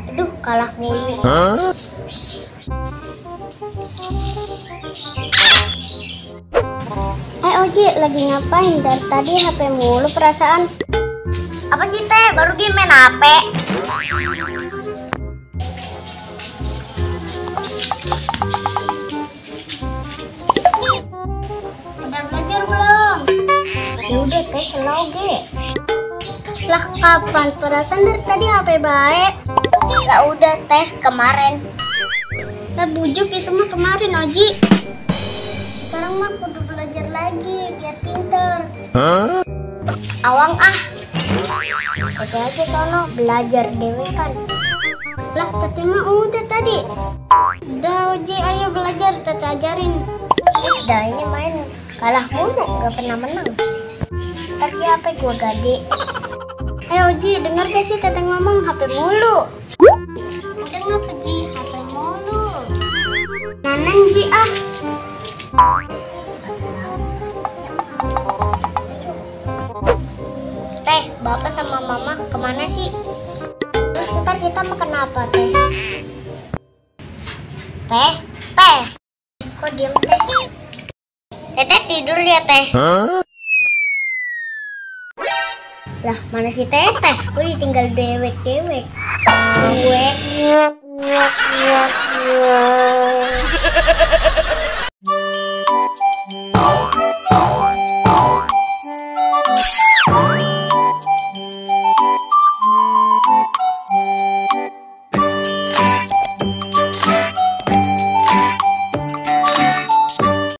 Aduh, kalah mulu. Oji, lagi ngapain? Dari tadi HP mulu perasaan. Apa sih Teh? Baru dia main HP. Udah belajar belum? Ya udah Teh, slow ge. Lah kapan? Perasaan dari tadi HP baik. Ya udah Teh, kemarin. Lah bujuk itu mah kemarin Oji. Sekarang mah kudu belajar lagi biar pinter. Awang ah. Kerja aja sono belajar dewe kan. Lah tete mah udah tadi. Udah Oji, ayo belajar tete ajarin. Udah ini main kalah mulu, gak pernah menang. Tapi HP gua gede. Ayo Oji, denger gak sih tete ngomong HP mulu? Udah ngapa Ji, HP mulu. Nanan Ji ah. Teh, Bapak sama Mama kemana sih? Ntar kita makan apa Teh? Teh. Kok diem Teh? Teteh tidur ya Teh? Lah mana si Teteh? Kok ditinggal dewek-dewek? Gue